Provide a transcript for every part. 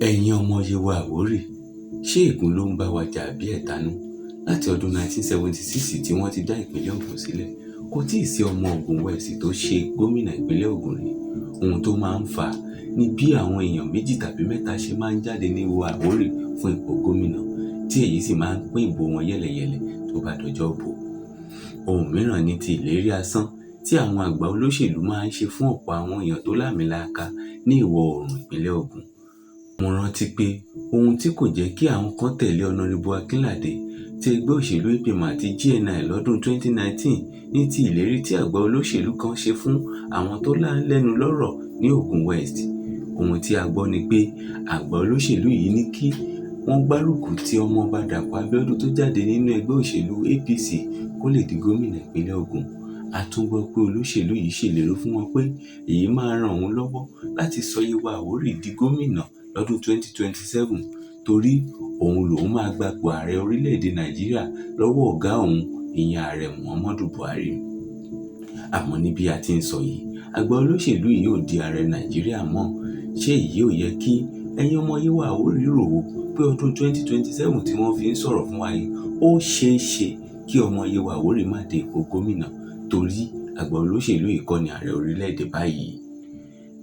Ẹ̀yin ọmọ Yewa Àwórì, ṣé ègún ló ń bá wa jà bí ẹ̀tanú? Láti ọdún 1976 tí wọ́n ti dá ìpínlẹ̀ Ògùn sílẹ̀, kò tíì sí ọmọ Ògùn West tó ṣe gómìnà ìpínlẹ̀ Ògùn rí. Ohun tó máa ń fà á ni bí àwọn èèyàn méjì tàbí mẹ́ta ṣe máa ń jáde ní Yewa Àwórì fún ipò gómìnà, tí èyí sì máa ń pín ìbò wọn yẹ́lẹyẹ̀lẹ tó bá dọjọ́ ìbò. Ohun mìíràn ni ti ìlérí asán tí àwọn àgbà olóṣèlú máa ń ṣe fún ọ̀pọ̀ àwọn èèyàn tó láàmìlaaka ní ìwọ̀-oòrùn ìpínlẹ̀ Ògùn. Mo rántí pé ohun tí kò jẹ́ kí àwọn kan tẹ̀lé Honorable Akinlade ti ẹgbẹ́ òṣèlú APM àti GNI lọ́dún 2019 ní ti ìlérí tí àgbà olóṣèlú kan ṣe fún àwọn tó lẹ́nu lọ́rọ̀ ní Ògùn West. Ohun tí a gbọ́ ni pé àgbà olóṣèlú yìí ní kí wọ́n gbárùkù ti Ọmọọba Dàpọ̀ Abíọ́dún tó jáde nínú ẹgbẹ́ òṣèlú APC kó lè di gómìnà ìpínlẹ̀ Ògùn. A tún gbọ́ pé olóṣèlú yìí ṣèlérí fún wọn pé èyí máa ran òun lọ́wọ́ láti sọ Yewa Àwórì di gómìnà lọ́dún 2027 torí òun lòún máa gbapò ààrẹ orílẹ̀-èdè Nàìjíríà lọ́wọ́ ọ̀gá òun, ìyẹn Ààrẹ Muhammadu Buhari. Àmọ́ ní bí a ti ń sọ yìí, àgbà olóṣèlú yìí ò di ààrẹ Nàìjíríà mọ́. Ṣé èyí ò yẹ kí ẹ̀yin ọmọ Yewa Àwórì rò ó pé ọdún 2027 tí wọ́n fi ń sọ̀rọ̀ fún wa yìí, ó ṣeé ṣe kí ọmọ Yewa Àwórì má dé ipò gómìnà torí àgbà olóṣèlú yìí kọ́ ni ààrẹ orílẹ̀-èdè báyìí?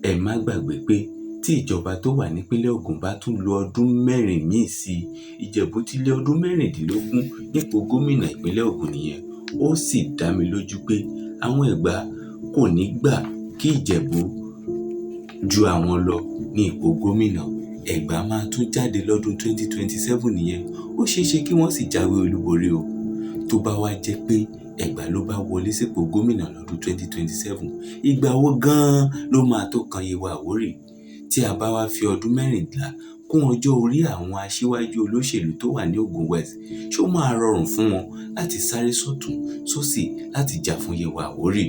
Ẹ má gbàgbé pé tí ìjọba tó wà nípínlẹ̀ Ògùn bá tún lo ọdún mẹ́rin míì sí i, Ìjẹ̀bú ti lé ọdún 16 nípò gómìnà ìpínlẹ̀ Ògùn nìyẹn. Ó sì dá mi lójú pé àwọn Ẹ̀gbá kò ní gbà kí Ìjẹ̀bú ju àwọn lọ ní ipò gómìnà. Ẹ̀gbá máa tún jáde lọ́dún 2027 nìyẹn, ó ṣeé ṣe kí wọ́n sì jáwé olúborí o. Tó bá wá jẹ́ pé Ẹ̀gbá ló bá wọlé sípò gómìnà lọ́dún 2027, ìgbà wo gan-an ló máa tó kan Yewa Àwórì? Tí a bá wá fi ọdún 14 kún ọjọ́ orí àwọn aṣíwájú olóṣèlú tó wà ní Ògùn West, ṣó máa rọrùn fún wọn láti sáré sọ́tùn-ún sósì láti jà fún Yewa Àwórì?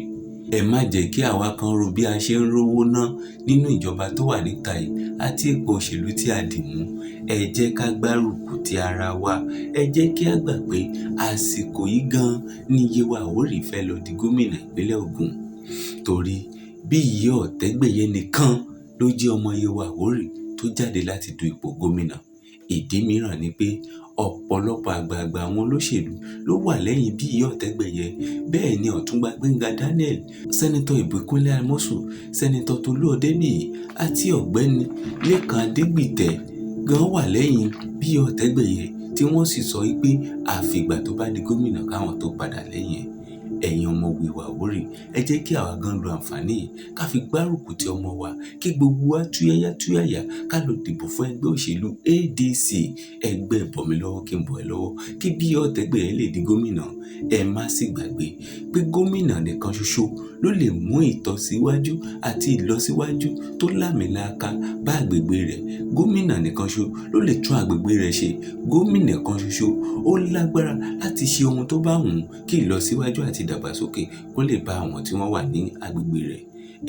Ẹ má jẹ́ kí àwa kan ro bí a ṣe ń rówó ná nínú ìjọba tó wà níta yìí àti ipò òṣèlú tí a dì mú. Ẹ jẹ́ ká gbárùkù ti ara wa. Ẹ jẹ́ kí á gbà pé àsìkò yìí gan-an ni Yewa Àwórì fẹ́ lọ di gómìnà ìpínlẹ̀ Ògùn. Torí Bíyìí Ọ̀tẹ́gbẹ̀yẹ nìkan ló jẹ́ ọmọ Yewa Àwórì tó jáde láti du ipò gómìnà. Ìdí mìíràn ni pé ọ̀pọ̀lọpọ̀ àgbààgbà àwọn olóṣèlú ló wà lẹ́yìn Bíyìí Ọ̀tẹ́gbẹ̀yẹ. Bẹ́ẹ̀ ni Ọ̀túnba Gbénga Daniel, Sẹ́nitọ̀ Ìbíkúnlé Amósùn, Sẹ́nitọ̀ Tolú Ọdẹ́níyì àti Ọ̀gbẹ́ni Lékan Adégbìtẹ́ gan wà lẹ́yìn Bíyìí Ọ̀tẹ́gbẹ̀yẹ tí wọ́n sì sọ pé àfìgbà tó bá di gómìnà káwọn tó padà lẹ́yìn ẹ̀. Ẹ̀yin ọmọ Yewa Àwórì, ẹ jẹ́ kí àwa gan lo àǹfààní yìí ká fi gbárùkù ti ọmọ wa, kí gbogbo wa túyáyá túyàyà ká lọ dìbò fún ẹgbẹ́ òṣèlú ADC, ẹgbẹ́ bọ̀mílọ́wọ́ kí n bọ̀ ẹ́ lọ́wọ́, kí Bíyìí Ọ̀tẹ́gbẹ̀yẹ lè di gómìnà. Ẹ má sì gbàgbé pé gómìnà nìkan ṣoṣo ló lè mú ìtẹ̀síwájú àti ìlọsíwájú tó láàmìlaaka bá agbègbè rẹ̀. Gómìnà nìkan ṣoṣo ló lè tún agbègbè rẹ̀ ṣe. Gómìnà kan ṣoṣo ó lágbára láti ṣe ohun tó bá wù ú kí ìlọsíwájú àti ìdàgbàsókè kó lè bá àwọn tí wọ́n wà ní agbègbè rẹ̀.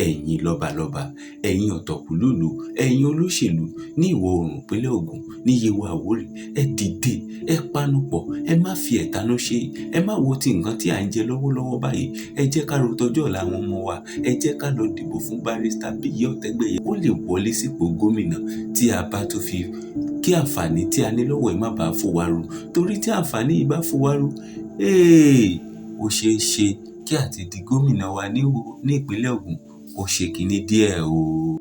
Ẹ̀yin lọ́balọ́ba, ẹ̀yin ọ̀tọ̀kùlúùlú, ẹ̀yin olóṣèlú ní ìwọ̀-oòrùn ìpínlẹ̀ Ògùn ní Yewa Àwórì, ẹ dìde, ẹ panupọ̀, ẹ má fi ẹ̀tanú ṣe, ẹ má wo ti nǹkan tí à ń jẹ lọ́wọ́lọ́wọ́ báyìí. Ẹ jẹ́ ká ro tọjọ́ ọ̀la àwọn ọmọ wa. Ẹ jẹ́ ká lọ dìbò fún Barrister Bíyìí Ọ̀tẹ́gbẹ̀yẹ kó lè wọlé sípò gómìnà tí a bá tún fi kí àǹfààní tí a ní lọ́wọ́ yìí má bàá fò wá ru. Torí tí àǹfààní yìí bá fò wá ru, ó ṣeé ṣe kí àti di gómìnà wa ní ìpínlẹ̀ Ògùn kó ṣe kiní díẹ̀ o.